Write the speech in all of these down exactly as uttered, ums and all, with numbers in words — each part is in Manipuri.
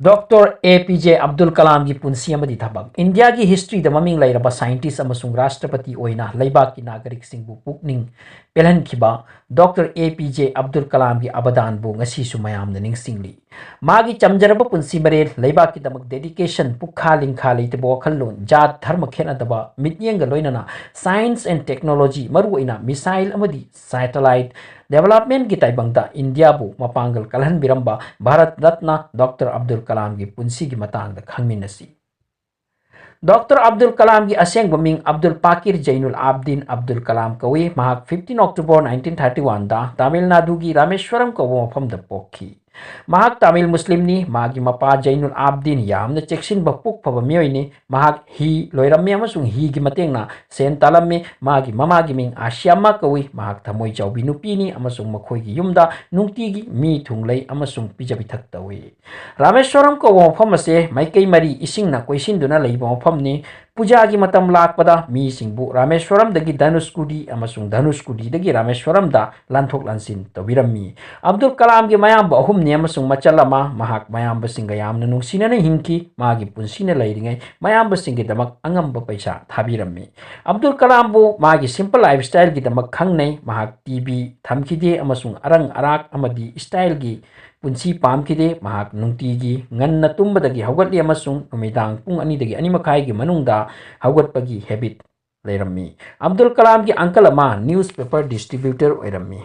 ꯗꯣꯛꯇꯔ ꯑꯦ ꯄꯤ ꯖꯦ ꯑꯕꯗꯨꯜ ꯀꯂꯥꯝꯒꯤ ꯄꯨꯟꯁꯤ ꯑꯃꯗꯤ ꯊꯕꯛ꯫ ꯏꯟꯗꯤꯌꯥꯒꯤ historyꯗ ꯃꯃꯤꯡ ꯂꯩꯔꯕ scientist ꯑꯃꯁꯨꯡ ꯔꯥꯁꯇ꯭ꯔꯄꯇꯤ ꯑꯣꯏꯅ ꯂꯩꯕꯥꯛꯀꯤ ꯅꯥꯒꯔꯤꯛꯁꯤꯡꯕꯨ ꯄꯨꯛꯅꯤꯡ ꯄꯦꯜꯍꯟꯈꯤꯕ ꯗꯣꯛꯇꯔ ꯑꯦ ꯄꯤ ꯖꯦ ꯑꯕꯗꯨꯜ ꯀꯂꯥꯝꯒꯤ ꯑꯕꯗꯥꯟꯕꯨ ꯉꯁꯤꯁꯨ ꯃꯌꯥꯝꯅ ꯅꯤꯡꯁꯤꯡꯂꯤ꯫ ꯃꯥꯒꯤ ꯆꯝꯖꯔꯕ ꯄꯨꯟꯁꯤ ꯃꯔꯦꯜ, ꯂꯩꯕꯥꯛꯀꯤꯗꯃꯛ dedication, ꯄꯨꯛꯈꯥ ꯂꯤꯡꯈꯥ ꯂꯩꯇꯕ ꯋꯥꯈꯜꯂꯣꯟ, ꯖꯥꯠ ꯙꯔꯃ ꯈꯦꯠꯅꯗꯕ ꯃꯤꯠꯌꯦꯡꯒ ꯂꯣꯏꯅꯅ science and technology, ꯃꯔꯨꯑꯣꯏꯅ missile ꯑꯃꯗꯤ satellite developmentꯀꯤ ꯇꯥꯏꯕꯪꯗ ꯏꯟꯗꯤꯌꯥꯕꯨ ꯃꯄꯥꯡꯒꯜ ꯀꯜꯍꯟꯕꯤꯔꯝꯕ ꯚꯥꯔꯠ ꯔꯠꯅ ꯗꯣꯛꯇꯔ ꯑꯕꯗꯨꯜ ꯀꯂꯥꯝꯒꯤ ꯄꯨꯟꯁꯤꯒꯤ ꯃꯇꯥꯡꯗ ꯈꯪꯃꯤꯟꯅꯁꯤ꯫ ꯗꯣꯛꯇꯔ ꯑꯕꯗꯨꯜ ꯀꯂꯥꯝꯒꯤ ꯑꯁꯦꯡꯕ ꯃꯤꯡ ꯑꯕꯗꯨꯜ ꯄꯥꯀꯤꯔ ꯖꯩꯅꯨꯜ ꯑꯥꯕꯗꯤꯟ ꯑꯕꯗꯨꯜ ꯀꯂꯥꯝ ꯀꯧꯏ꯫ ꯃꯍꯥꯛ fifteen October nineteen thirty oneꯗ Tamil ꯅꯥꯗꯨꯒꯤ ꯔꯥꯃꯦꯁ꯭ꯋꯔꯝ ꯀꯧꯕ ꯃꯐꯝꯗ ꯄꯣꯛꯈꯤ꯫ ꯃꯍꯥꯛ ꯇꯥꯃꯤꯜ ꯃꯨꯁꯂꯤꯝꯅꯤ꯫ ꯃꯥꯒꯤ ꯃꯄꯥ ꯖꯩꯅꯨꯜ ꯑꯥꯕꯗꯤꯟ ꯌꯥꯝꯅ ꯆꯦꯛꯁꯤꯟꯕ ꯄꯨꯛ ꯐꯕ ꯃꯤꯑꯣꯏꯅꯤ꯫ ꯃꯍꯥꯛ ꯍꯤ ꯂꯣꯏꯔꯝꯃꯤ ꯑꯃꯁꯨꯡ ꯍꯤꯒꯤ ꯃꯇꯦꯡꯅ ꯁꯦꯟ ꯇꯥꯜꯂꯝꯃꯤ꯫ ꯃꯥꯒꯤ ꯃꯃꯥꯒꯤ ꯃꯤꯡ ꯑꯥꯁꯤꯌꯥꯃꯥ ꯀꯧꯏ꯫ ꯃꯍꯥꯛ ꯊꯃꯣꯏ ꯆꯥꯎꯕꯤ ꯅꯨꯄꯤꯅꯤ ꯑꯃꯁꯨꯡ ꯃꯈꯣꯏꯒꯤ ꯌꯨꯝꯗ ꯅꯨꯡꯇꯤꯒꯤ ꯃꯤ ꯊꯨꯡꯂꯩ ꯑꯃꯁꯨꯡ ꯄꯤꯖ ꯄꯤꯊꯛ ꯇꯧꯏ꯫ ꯔꯥꯃꯦꯁ꯭ꯋꯔꯝ ꯀꯧꯕ ꯃꯐꯝ ꯑꯁꯦ ꯃꯥꯏꯀꯩ ꯃꯔꯤ ꯏꯁꯤꯡꯅ ꯀꯣꯏꯁꯤꯟꯗꯨꯅ ꯂꯩꯕ ꯃꯐꯝꯅꯤ꯫ ꯄꯨꯖꯥꯒꯤ ꯃꯇꯝ ꯂꯥꯛꯄꯗ ꯃꯤꯁꯤꯡꯕꯨ ꯔꯥꯃꯦꯁ꯭ꯋꯔꯝꯗꯒꯤ ꯙꯅꯨꯁꯀꯨꯗꯤ ꯑꯃꯁꯨꯡ ꯙꯅꯨꯁꯀꯨꯗꯤꯗꯒꯤ ꯔꯥꯃꯦꯁ꯭ꯋꯔꯝꯗ ꯂꯥꯟꯊꯣꯛ ꯂꯥꯟꯁꯤꯟ ꯇꯧꯕꯤꯔꯝꯃꯤ꯫ ꯑꯕꯗꯨꯜ ꯀꯂꯥꯝꯒꯤ ꯃꯌꯥꯝꯕ ꯑꯍꯨꯝꯅꯤ ꯑꯃꯁꯨꯡ ꯃꯆꯜ ꯑꯃ꯫ ꯃꯍꯥꯛ ꯃꯌꯥꯝꯕꯁꯤꯡꯒ ꯌꯥꯝꯅ ꯅꯨꯡꯁꯤꯅꯅ ꯍꯤꯡꯈꯤ꯫ ꯃꯥꯒꯤ ꯄꯨꯟꯁꯤꯅ ꯂꯩꯔꯤꯉꯩ ꯃꯌꯥꯝꯕꯁꯤꯡꯒꯤꯗꯃꯛ ꯑꯉꯝꯕ ꯄꯩꯁꯥ ꯊꯥꯕꯤꯔꯝꯃꯤ꯫ ꯑꯕꯗꯨꯜ ꯀꯂꯥꯝꯕꯨ ꯃꯥꯒꯤ simple lifestyleꯒꯤꯗꯃꯛ ꯈꯪꯅꯩ꯫ ꯃꯍꯥꯛ ꯇꯤ ꯚꯤ ꯊꯝꯈꯤꯗꯦ ꯑꯃꯁꯨꯡ ꯑꯔꯪ ꯑꯔꯥꯛ ꯑꯃꯗꯤ styleꯒꯤ ꯄꯨꯟꯁꯤ ꯄꯥꯝꯈꯤꯗꯦ꯫ ꯃꯍꯥꯛ ꯅꯨꯡꯇꯤꯒꯤ ꯉꯟꯅ ꯇꯨꯝꯕꯗꯒꯤ ꯍꯧꯒꯠꯂꯤ ꯑꯃꯁꯨꯡ ꯅꯨꯃꯤꯗꯥꯡ ꯄꯨꯡ ꯑꯅꯤꯗꯒꯤ ꯑꯅꯤ ꯃꯈꯥꯏꯒꯤ ꯃꯅꯨꯡꯗ ꯍꯧꯒꯠꯄꯒꯤ habit ꯂꯩꯔꯝꯃꯤ꯫ ꯑꯕꯗꯨꯜ ꯀꯂꯥꯝꯒꯤ uncle ꯑꯃ newspaper distributor ꯑꯣꯏꯔꯝꯃꯤ꯫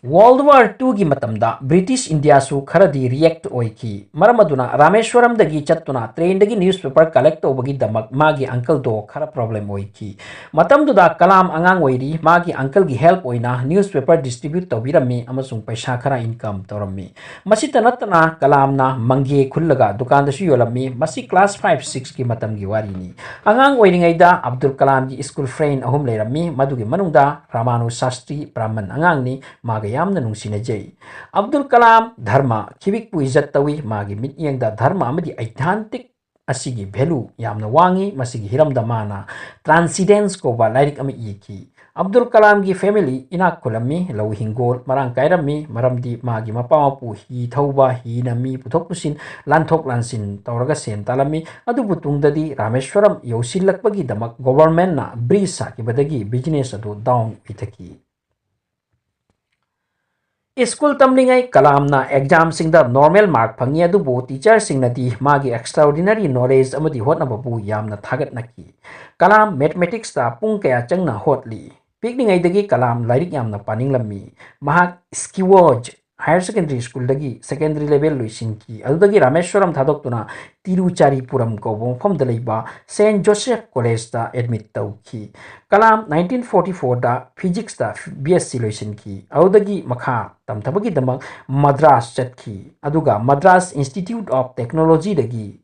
World War twoꯒꯤ ꯃꯇꯝꯗ British Indiaꯁꯨ ꯈꯔꯗꯤ react ꯑꯣꯏꯈꯤ꯫ ꯃꯔꯝ ꯑꯗꯨꯅ ꯔꯥꯃꯦꯁ꯭ꯋꯔꯝꯗꯒꯤ ꯆꯠꯇꯨꯅ trainꯗꯒꯤ newspaper collect ꯇꯧꯕꯒꯤꯗꯃꯛ ꯃꯥꯒꯤ uncleꯗꯣ ꯈꯔ problem ꯑꯣꯏꯈꯤ꯫ ꯃꯇꯝꯗꯨꯗ ꯀꯂꯥꯝ ꯑꯉꯥꯡ ꯑꯣꯏꯔꯤ꯫ ꯃꯥꯒꯤ uncleꯒꯤ help ꯑꯣꯏꯅ newspaper distribute ꯇꯧꯕꯤꯔꯝꯃꯤ ꯑꯃꯁꯨꯡ ꯄꯩꯁꯥ ꯈꯔ income ꯇꯧꯔꯝꯃꯤ꯫ ꯃꯁꯤꯇ ꯅꯠꯇꯅ ꯀꯂꯥꯝꯅ ꯃꯪꯒꯦ ꯈꯨꯜꯂꯒ ꯗꯨꯀꯥꯟꯗꯁꯨ ꯌꯣꯜꯂꯝꯃꯤ꯫ ꯃꯁꯤ class five sixꯀꯤ ꯃꯇꯝꯒꯤ ꯋꯥꯔꯤꯅꯤ꯫ ꯑꯉꯥꯡ ꯑꯣꯏꯔꯤꯉꯩꯗ ꯑꯕꯗꯨꯜ ꯀꯂꯥꯝꯒꯤ school friend ꯑꯍꯨꯝ ꯂꯩꯔꯝꯃꯤ꯫ ꯃꯗꯨꯒꯤ ꯃꯅꯨꯡꯗ ꯔꯥꯃꯥꯅꯨ ꯁꯥꯁꯇ꯭ꯔꯤ, ꯕ꯭ꯔꯥꯍꯃꯟ ꯑꯉꯥꯡꯅꯤ꯫ ꯃꯥꯒ ꯌꯥꯝꯅ ꯅꯨꯡꯁꯤꯅꯖꯩ꯫ ꯑꯕꯗꯨꯜ ꯀꯂꯥꯝ ꯙꯔꯃ ꯈꯤꯕꯤꯛꯄꯨ ꯏꯖꯠ ꯇꯧꯏ꯫ ꯃꯥꯒꯤ ꯃꯤꯠꯌꯦꯡꯗ ꯙꯔꯃ ꯑꯃꯗꯤ ꯑꯩꯙ꯭ꯌꯥꯟꯇꯤꯛ ꯑꯁꯤꯒꯤ value ꯌꯥꯝꯅ ꯋꯥꯡꯉꯤ꯫ ꯃꯁꯤꯒꯤ ꯍꯤꯔꯝꯗ ꯃꯥꯅ Transcendence ꯀꯧꯕ ꯂꯥꯏꯔꯤꯛ ꯑꯃ ꯏꯈꯤ꯫ ꯑꯕꯗꯨꯜ ꯀꯂꯥꯝꯒꯤ family ꯏꯅꯥꯛ ꯈꯨꯜꯂꯝꯃꯤ, ꯂꯧ ꯍꯤꯡꯒꯣꯜ ꯃꯔꯥꯡ ꯀꯥꯏꯔꯝꯃꯤ, ꯃꯔꯝꯗꯤ ꯃꯥꯒꯤ ꯃꯄꯥ ꯃꯄꯨ ꯍꯤ ꯊꯧꯕ, ꯍꯤꯅ ꯃꯤ ꯄꯨꯊꯣꯛ ꯄꯨꯁꯤꯟ, ꯂꯥꯟꯊꯣꯛ ꯂꯥꯟꯁꯤꯟ ꯇꯧꯔꯒ ꯁꯦꯟ ꯇꯥꯜꯂꯝꯃꯤ꯫ ꯑꯗꯨꯕꯨ ꯇꯨꯡꯗꯗꯤ ꯔꯥꯃꯦꯁ꯭ꯋꯔꯝ ꯌꯧꯁꯤꯜꯂꯛꯄꯒꯤꯗꯃꯛ governmentꯅ bridge ꯁꯥꯈꯤꯕꯗꯒꯤ business ꯑꯗꯨ down ꯑꯣꯏꯊꯈꯤ꯫ ꯁ꯭ꯀꯨꯜ ꯇꯝꯂꯤꯉꯩ ꯀꯂꯥꯝꯅ examꯁꯤꯡꯗ normal mark ꯐꯪꯉꯤ, ꯑꯗꯨꯕꯨ teacherꯁꯤꯡꯅꯗꯤ ꯃꯥꯒꯤ extraordinary knowledge ꯑꯃꯗꯤ ꯍꯣꯠꯅꯕꯕꯨ ꯌꯥꯝꯅ ꯊꯥꯒꯠꯅꯈꯤ꯫ ꯀꯂꯥꯝ mathematicsꯇ ꯄꯨꯡ ꯀꯌꯥ ꯆꯪꯅ ꯍꯣꯠꯂꯤ? ꯄꯤꯛꯂꯤꯉꯩꯗꯒꯤ ꯀꯂꯥꯝ ꯂꯥꯏꯔꯤꯛ ꯌꯥꯝꯅ ꯄꯥꯅꯤꯡꯂꯝꯃꯤ꯫ ꯃꯍꯥꯛ Skewers Higher Secondary Schoolꯗꯒꯤ secondary level ꯂꯣꯏꯁꯤꯟꯈꯤ꯫ ꯑꯗꯨꯗꯒꯤ ꯔꯥꯃꯦꯁ꯭ꯋꯔꯝ ꯊꯥꯗꯣꯛꯇꯨꯅ ꯇꯤꯔꯨꯆꯥꯔꯤꯄꯨꯔꯝ ꯀꯧꯕ ꯃꯐꯝꯗ ꯂꯩꯕ Saint Joseph Collegeꯇ admit ꯇꯧꯈꯤ꯫ ꯀꯂꯥꯝ nineteen forty fourꯗ physicsꯇ BSc ꯂꯣꯏꯁꯤꯟꯈꯤ꯫ ꯑꯗꯨꯗꯒꯤ ꯃꯈꯥ ꯇꯝꯊꯕꯒꯤꯗꯃꯛ ꯃꯗ꯭ꯔꯥꯁ ꯆꯠꯈꯤ, ꯑꯗꯨꯒ Madras Institute of Technologyꯗꯒꯤ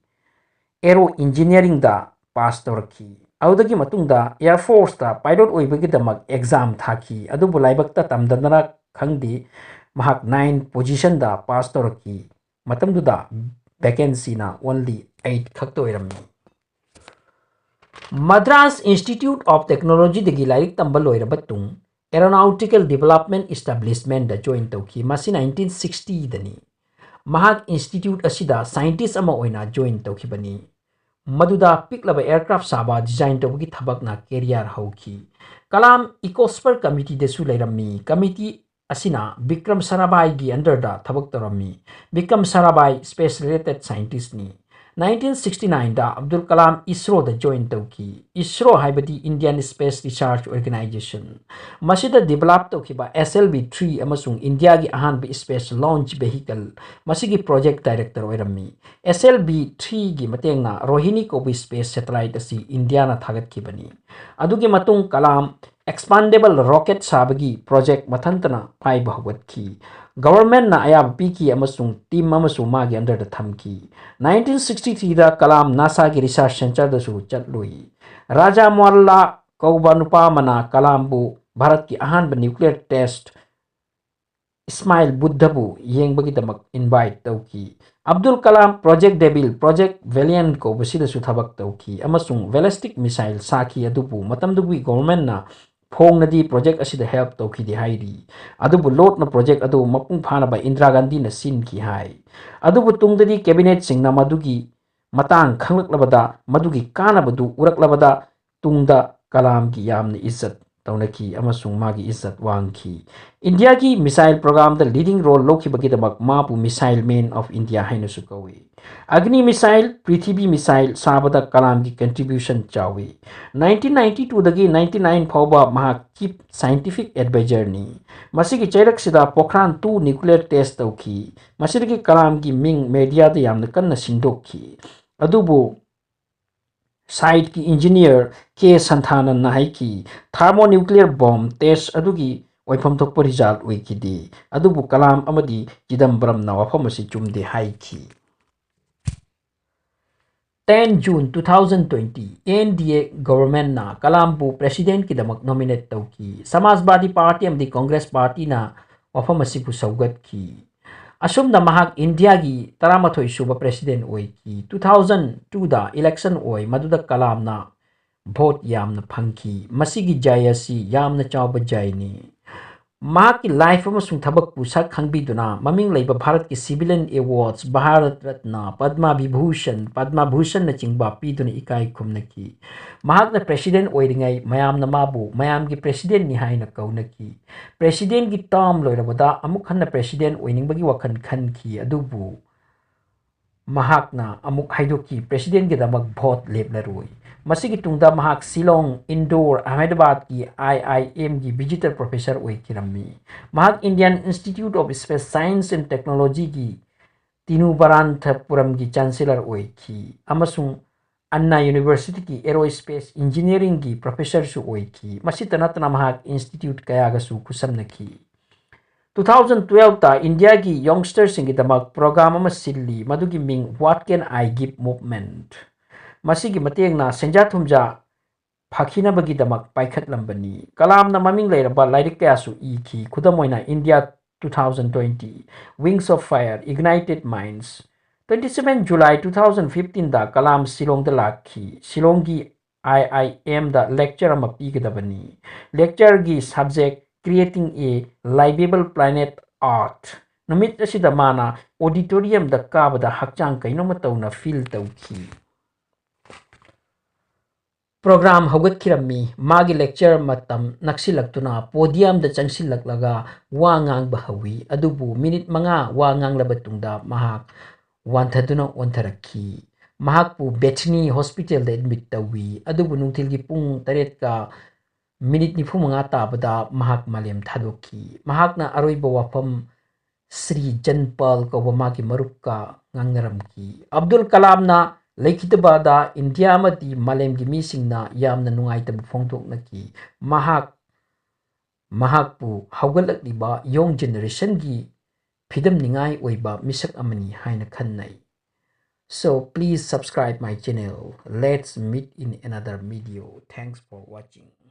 aero engineeringꯗ pass ꯇꯧꯔꯛꯈꯤ꯫ ꯑꯗꯨꯗꯒꯤ ꯃꯇꯨꯡꯗ Air Forceꯇ pilot ꯑꯣꯏꯕꯒꯤꯗꯃꯛ exam ꯊꯥꯈꯤ, ꯑꯗꯨꯕꯨ ꯂꯥꯏꯕꯛꯇ ꯇꯝꯗꯅꯔ ꯈꯪꯗꯦ, ꯃꯍꯥꯛ nine positionꯗ pass ꯇꯧꯔꯛꯈꯤ꯫ ꯃꯇꯝꯗꯨꯗ vacancyꯅ only eight ꯈꯛꯇ ꯑꯣꯏꯔꯝꯃꯤ꯫ Madras Institute of Technologyꯗꯒꯤ ꯂꯥꯏꯔꯤꯛ ꯇꯝꯕ ꯂꯣꯏꯔꯕ ꯇꯨꯡ Aeronautical Development Establishmentꯗ join ꯇꯧꯈꯤ꯫ ꯃꯁꯤ nineteen sixtyꯗꯅꯤ꯫ ꯃꯍꯥꯛ institute ꯑꯁꯤꯗ scientist ꯑꯃ ꯑꯣꯏꯅ join ꯇꯧꯈꯤꯕꯅꯤ꯫ ꯃꯗꯨꯗ ꯄꯤꯛꯂꯕ aircraft ꯁꯥꯕ design ꯇꯧꯕꯒꯤ ꯊꯕꯛꯅ career ꯍꯧꯈꯤ꯫ ꯀꯂꯥꯝ Ecosphere Committeeꯗꯁꯨ ꯂꯩꯔꯝꯃꯤ꯫ Committee ꯑꯁꯤꯅ ꯕꯤꯀ꯭ꯔꯝ ꯁꯥꯔꯥꯚꯥꯏꯒꯤ underꯗ ꯊꯕꯛ ꯇꯧꯔꯝꯃꯤ꯫ Bikram ꯁꯥꯔꯥꯚꯥꯏ space related scientistꯅꯤ꯫ nineteen sixty nineꯗ Abdul Kalam ISROꯗ join ꯇꯧꯈꯤ꯫ ISRO ꯍꯥꯏꯕꯗꯤ Indian Space Research Organisation꯫ ꯃꯁꯤꯗ develop ꯇꯧꯈꯤꯕ SLV three ꯑꯃꯁꯨꯡ ꯏꯟꯗꯤꯌꯥꯒꯤ ꯑꯍꯥꯟꯕ space launch vehicle ꯃꯁꯤꯒꯤ project director ꯑꯣꯏꯔꯝꯃꯤ꯫ SLV threeꯒꯤ ꯃꯇꯦꯡꯅ ꯔꯣꯍꯤꯅꯤ ꯀꯧꯕ space satellite ꯑꯁꯤ ꯏꯟꯗꯤꯌꯥꯅ ꯊꯥꯒꯠꯈꯤꯕꯅꯤ꯫ ꯑꯗꯨꯒꯤ ꯃꯇꯨꯡ ꯀꯂꯥꯝ expandable rocket ꯁꯥꯕꯒꯤ project ꯃꯊꯟꯇꯅ ꯄꯥꯏꯕ ꯍꯧꯒꯠꯈꯤ꯫ Governmentꯅ ꯑꯌꯥꯕ ꯄꯤꯈꯤ ꯑꯃꯁꯨꯡ team ꯑꯃꯁꯨ ꯃꯥꯒꯤ underꯗ ꯊꯝꯈꯤ꯫ nineteen sixty threeꯗ ꯀꯂꯥꯝ NASAꯒꯤ research centreꯗꯁꯨ ꯆꯠꯂꯨꯏ꯫ ꯔꯥꯖꯥ ꯃꯣꯜꯂꯥ ꯀꯧꯕ ꯅꯨꯄꯥ ꯑꯃꯅ ꯀꯂꯥꯝꯕꯨ ꯚꯥꯔꯠꯀꯤ ꯑꯍꯥꯟꯕ nuclear test ꯏꯁꯃꯥꯏꯜ ꯕꯨꯗꯙꯕꯨ ꯌꯦꯡꯕꯒꯤꯗꯃꯛ invite ꯇꯧꯈꯤ꯫ Abdul Kalam Project Devil, Project Valiant ꯀꯧꯕꯁꯤꯗꯁꯨ ꯊꯕꯛ ꯇꯧꯈꯤ ꯑꯃꯁꯨꯡ ballistic missile ꯁꯥꯈꯤ, ꯑꯗꯨꯕꯨ ꯃꯇꯝꯗꯨꯒꯤ governmentꯅ ꯐꯣꯡꯅꯗꯤ ꯄ꯭ꯔꯣꯖꯦꯛ ꯑꯁꯤꯗ ꯍꯦꯜꯞ ꯇꯧꯈꯤꯗꯦ ꯍꯥꯏꯔꯤ꯫ ꯑꯗꯨꯕꯨ ꯂꯣꯠꯅ ꯄ꯭ꯔꯣꯖꯦꯛ ꯑꯗꯨ ꯃꯄꯨꯡ ꯐꯥꯅꯕ ꯏꯟꯗꯤꯔꯥ ꯒꯥꯟꯙꯤꯅ ꯁꯤꯟꯈꯤ ꯍꯥꯏ꯫ ꯑꯗꯨꯕꯨ ꯇꯨꯡꯗꯗꯤ ꯀꯦꯕꯤꯅꯦꯠꯁꯤꯡꯅ ꯃꯗꯨꯒꯤ ꯃꯇꯥꯡ ꯈꯪꯂꯛꯂꯕꯗ, ꯃꯗꯨꯒꯤ ꯀꯥꯟꯅꯕꯗꯨ ꯎꯔꯛꯂꯕꯗ, ꯇꯨꯡꯗ ꯀꯂꯥꯝꯒꯤ ꯌꯥꯝꯅ ꯏꯖꯠ ꯇꯧꯅꯈꯤ ꯑꯃꯁꯨꯡ ꯃꯥꯒꯤ ꯏꯖꯠ ꯋꯥꯡꯈꯤ꯫ ꯏꯟꯗꯤꯌꯥꯒꯤ ꯃꯤꯁꯥꯏꯜ ꯄ꯭ꯔꯣꯒ꯭ꯔꯥꯝꯗ ꯂꯤꯗꯤꯡ ꯔꯣꯜ ꯂꯧꯈꯤꯕꯒꯤꯗꯃꯛ ꯃꯥꯕꯨ ꯃꯤꯁꯥꯏꯜ ꯃꯦꯟ ꯑꯣꯐ ꯏꯟꯗꯤꯌꯥ ꯍꯥꯏꯅꯁꯨ ꯀꯧꯏ꯫ ꯑꯒꯅꯤ ꯃꯤꯁꯥꯏꯜ, ꯄ꯭ꯔꯤꯊꯤꯕꯤ ꯃꯤꯁꯥꯏꯜ ꯁꯥꯕꯗ ꯀꯂꯥꯝꯒꯤ ꯀꯟꯇ꯭ꯔꯤꯕ꯭ꯌꯨꯁꯟ ꯆꯥꯎꯏ꯫ ꯅꯥꯏꯟꯇꯤꯟ ꯅꯥꯏꯟꯇꯤ ꯇꯨꯗꯒꯤ ꯅꯥꯏꯟꯇꯤ ꯅꯥꯏꯟ ꯐꯥꯎꯕ ꯃꯍꯥꯛ ꯆꯤꯐ ꯁꯥꯏꯟꯇꯤꯐꯤꯛ ꯑꯦꯗꯚꯥꯏꯖꯔꯅꯤ꯫ ꯃꯁꯤꯒꯤ ꯆꯩꯔꯛꯁꯤꯗ ꯄꯣꯈ꯭ꯔꯥꯟ ꯇꯨ ꯅ꯭ꯌꯨꯀ꯭ꯂꯤꯌꯔ ꯇꯦꯁ ꯇꯧꯈꯤ꯫ ꯃꯁꯤꯗꯒꯤ ꯀꯂꯥꯝꯒꯤ ꯃꯤꯡ ꯃꯦꯗꯤꯌꯥꯗ ꯌꯥꯝꯅ ꯀꯟꯅ ꯁꯤꯟꯗꯣꯛꯈꯤ꯫ ꯑꯗꯨꯕꯨ ꯁꯥꯏꯠꯀꯤ ꯏꯟꯖꯤꯅꯤꯌꯔ ꯀꯦ ꯁꯟꯊꯥꯅꯟꯅ ꯍꯥꯏꯈꯤ, ꯊꯥꯔꯃꯣꯅ꯭ꯌꯨꯀ꯭ꯂꯤꯌꯔ ꯕꯣꯝ ꯇꯦꯁ ꯑꯗꯨꯒꯤ ꯑꯣꯏꯐꯝ ꯊꯣꯛꯄ ꯔꯤꯖꯜꯠ ꯑꯣꯏꯈꯤꯗꯦ꯫ ꯑꯗꯨꯕꯨ ꯀꯂꯥꯝ ꯑꯃꯗꯤ ꯆꯤꯗꯝꯕꯔꯝꯅ ꯋꯥꯐꯝ ꯑꯁꯤ ꯆꯨꯝꯗꯦ ꯍꯥꯏꯈꯤ꯫ Ten June two thousand twenty, N D A ꯒꯣꯚꯔꯟꯃꯦꯟꯠꯅ ꯀꯂꯥꯝꯕꯨ ꯄ꯭ꯔꯦꯁꯤꯗꯦꯟꯠꯀꯤꯗꯃꯛ ꯅꯣꯃꯤꯅꯦꯠ ꯇꯧꯈꯤ꯫ ꯁꯃꯥꯖꯕꯥꯗꯤ ꯄꯥꯔꯇꯤ ꯑꯃꯗꯤ ꯀꯣꯡꯒ꯭ꯔꯦꯁ ꯄꯥꯔꯇꯤꯅ ꯋꯥꯐꯝ ꯑꯁꯤꯕꯨ ꯁꯧꯒꯠꯈꯤ꯫ ꯑꯁꯨꯝꯅ ꯃꯍꯥꯛ ꯏꯟꯗꯤꯌꯥꯒꯤ ꯇꯔꯥꯃꯥꯊꯣꯏ ꯁꯨꯕ ꯄ꯭ꯔꯦꯁꯤꯗꯦꯟꯠ ꯑꯣꯏꯈꯤ꯫ Two thousand twoꯗ ꯏꯂꯦꯛꯁꯟ ꯑꯣꯏ, ꯃꯗꯨꯗ ꯀꯂꯥꯝꯅ ꯚꯣꯠ ꯌꯥꯝꯅ ꯐꯪꯈꯤ꯫ ꯃꯁꯤꯒꯤ ꯖꯥꯏ ꯑꯁꯤ ꯌꯥꯝꯅ ꯆꯥꯎꯕ ꯖꯥꯏꯅꯤ꯫ ꯃꯍꯥꯛꯀꯤ ꯂꯥꯏꯐ ꯑꯃꯁꯨꯡ ꯊꯕꯛꯄꯨ ꯁꯛ ꯈꯪꯕꯤꯗꯨꯅ ꯃꯃꯤꯡ ꯂꯩꯕ ꯚꯥꯔꯠꯀꯤ ꯁꯤꯚꯤꯂꯤꯌꯟ ꯑꯦꯋꯥꯔꯗꯁ, ꯚꯥꯔꯠ ꯔꯠꯅ, ꯄꯗꯃ ꯚꯤꯚꯨꯁꯟ, ꯄꯗꯃ ꯚꯨꯁꯟꯅꯆꯤꯡꯕ ꯄꯤꯗꯨꯅ ꯏꯀꯥꯏ ꯈꯨꯝꯅꯈꯤ꯫ ꯃꯍꯥꯛꯅ ꯄ꯭ꯔꯦꯁꯤꯗꯦꯟꯠ ꯑꯣꯏꯔꯤꯉꯩ ꯃꯌꯥꯝꯅ ꯃꯥꯕꯨ ꯃꯌꯥꯝꯒꯤ ꯄ꯭ꯔꯦꯁꯤꯗꯦꯟꯠꯅꯤ ꯍꯥꯏꯅ ꯀꯧꯅꯈꯤ꯫ ꯄ꯭ꯔꯦꯁꯤꯗꯦꯟꯠꯀꯤ ꯇꯔꯝ ꯂꯣꯏꯔꯕꯗ ꯑꯃꯨꯛ ꯍꯟꯅ ꯄ꯭ꯔꯦꯁꯤꯗꯦꯟꯠ ꯑꯣꯏꯅꯤꯡꯕꯒꯤ ꯋꯥꯈꯜ ꯈꯟꯈꯤ, ꯑꯗꯨꯕꯨ ꯃꯍꯥꯛꯅ ꯑꯃꯨꯛ ꯍꯥꯏꯗꯣꯛꯈꯤ, ꯄ꯭ꯔꯦꯁꯤꯗꯦꯟꯠꯀꯤꯗꯃꯛ ꯚꯣꯠ ꯂꯦꯞꯂꯔꯣꯏ꯫ ꯃꯁꯤꯒꯤ ꯇꯨꯡꯗ ꯃꯍꯥꯛ ꯁꯤꯂꯣꯡ, ꯏꯟꯗꯣꯔ, ꯑꯍꯃꯦꯗꯕꯥꯗꯀꯤ ꯑꯥꯏ ꯑꯥꯏ ꯑꯦꯝꯒꯤ ꯚꯤꯖꯤꯇꯔ ꯄ꯭ꯔꯣꯐꯦꯁꯔ ꯑꯣꯏꯈꯤꯔꯝꯃꯤ꯫ ꯃꯍꯥꯛ Indian Institute of Space Science and Technologyꯒꯤ ꯇꯤꯔꯨꯕꯅꯟꯊꯄꯨꯔꯝꯒꯤ ꯆꯥꯟꯁꯦꯂꯔ ꯑꯣꯏꯈꯤ ꯑꯃꯁꯨꯡ ꯑꯟꯅꯥ ꯌꯨꯅꯤꯚꯔꯁꯤꯇꯤꯒꯤ ꯑꯦꯔꯣꯁ꯭ꯄꯦꯁ ꯏꯟꯖꯤꯅꯤꯌꯔꯤꯡꯒꯤ ꯄ꯭ꯔꯣꯐꯦꯁꯔꯁꯨ ꯑꯣꯏꯈꯤ꯫ ꯃꯁꯤꯇ ꯅꯠꯇꯅ ꯃꯍꯥꯛ ꯏꯟꯁꯇꯤꯇ꯭ꯌꯨꯠ ꯀꯌꯥꯒꯁꯨ ꯈꯨꯠꯁꯝꯅꯈꯤ꯫ Two thousand twelveꯇ ꯏꯟꯗꯤꯌꯥꯒꯤ ꯌꯪꯁꯇꯔꯁꯤꯡꯒꯤꯗꯃꯛ ꯄ꯭ꯔꯣꯒ꯭ꯔꯥꯝ ꯑꯃ ꯁꯤꯜꯂꯤ, ꯃꯗꯨꯒꯤ ꯃꯤꯡ What Can I Give Movement꯫ ꯃꯁꯤꯒꯤ ꯃꯇꯦꯡꯅ ꯁꯦꯟꯖꯥ ꯊꯨꯝꯖꯥ ꯐꯥꯈꯤꯅꯕꯒꯤꯗꯃꯛ ꯄꯥꯏꯈꯠꯂꯝꯕꯅꯤ꯫ ꯀꯂꯥꯝꯅ ꯃꯃꯤꯡ ꯂꯩꯔꯕ ꯂꯥꯏꯔꯤꯛ ꯀꯌꯥꯁꯨ ꯏꯈꯤ, ꯈꯨꯗꯝ ꯑꯣꯏꯅ India two thousand twenty, Wings of Fire, Ignited Minds꯫ Twenty seven July two thousand fifteenꯗ Kalam ꯁꯤꯂꯣꯡꯗ ꯂꯥꯛꯈꯤ꯫ ꯁꯤꯂꯣꯡꯒꯤ ꯑꯥꯏ ꯑꯥꯏ ꯑꯦꯝꯗ lecture ꯑꯃ ꯄꯤꯒꯗꯕꯅꯤ꯫ Lectureꯒꯤ subject Creating a Livable Planet Earth꯫ ꯅꯨꯃꯤꯠ ꯑꯁꯤꯗ ꯃꯥꯅ auditoriumꯗ ꯀꯥꯕꯗ ꯍꯛꯆꯥꯡ ꯀꯩꯅꯣꯝꯃ ꯇꯧꯅ feel ꯇꯧꯈꯤ꯫ Program ꯍꯧꯒꯠꯈꯤꯔꯝꯃꯤ꯫ ꯃꯥꯒꯤ lecture ꯃꯇꯝ ꯅꯛꯁꯤꯜꯂꯛꯇꯨꯅ podiumꯗ ꯆꯪꯁꯤꯜꯂꯛꯂꯒ ꯋꯥ ꯉꯥꯡꯕ ꯍꯧꯏ꯫ ꯑꯗꯨꯕꯨ ꯃꯤꯅꯤꯠ ꯃꯉꯥ ꯋꯥ ꯉꯥꯡꯂꯕ ꯇꯨꯡꯗ ꯃꯍꯥꯛ ꯋꯥꯟꯊꯗꯨꯅ ꯑꯣꯟꯊꯔꯛꯈꯤ꯫ ꯃꯍꯥꯛꯄꯨ Bethany Hospitalꯗ admit ꯇꯧꯏ꯫ ꯑꯗꯨꯕꯨ ꯅꯨꯡꯊꯤꯜꯒꯤ ꯄꯨꯡ ꯇꯔꯦꯠꯀ ꯃꯤꯅꯤꯠ ꯅꯤꯐꯨ ꯃꯉꯥ ꯇꯥꯕꯗ ꯃꯍꯥꯛ ꯃꯥꯂꯦꯝ ꯊꯥꯗꯣꯛꯈꯤ꯫ ꯃꯍꯥꯛꯅ ꯑꯔꯣꯏꯕ ꯋꯥꯐꯝ ꯁ꯭ꯔꯤ ꯖꯟꯄꯥꯜ ꯀꯧꯕ ꯃꯥꯒꯤ ꯃꯔꯨꯞꯀ ꯉꯥꯡꯅꯔꯝꯈꯤ꯫ ꯑꯕꯗꯨꯜ ꯀꯂꯥꯝꯅ ꯂꯩꯈꯤꯗꯕꯗ ꯏꯟꯗꯤꯌꯥ ꯑꯃꯗꯤ ꯃꯥꯂꯦꯝꯒꯤ ꯃꯤꯁꯤꯡꯅ ꯌꯥꯝꯅ ꯅꯨꯡꯉꯥꯏꯇꯕ ꯐꯣꯡꯗꯣꯛꯅꯈꯤ꯫ ꯃꯍꯥꯛ ꯃꯍꯥꯛꯄꯨ ꯍꯧꯒꯠꯂꯛꯂꯤꯕ young generationꯒꯤ ꯐꯤꯗꯝꯅꯤꯉꯥꯏ ꯑꯣꯏꯕ ꯃꯤꯁꯛ ꯑꯃꯅꯤ ꯍꯥꯏꯅ ꯈꯟꯅꯩ꯫ So please subscribe my channel. Let's meet in another video. Thanks for watching.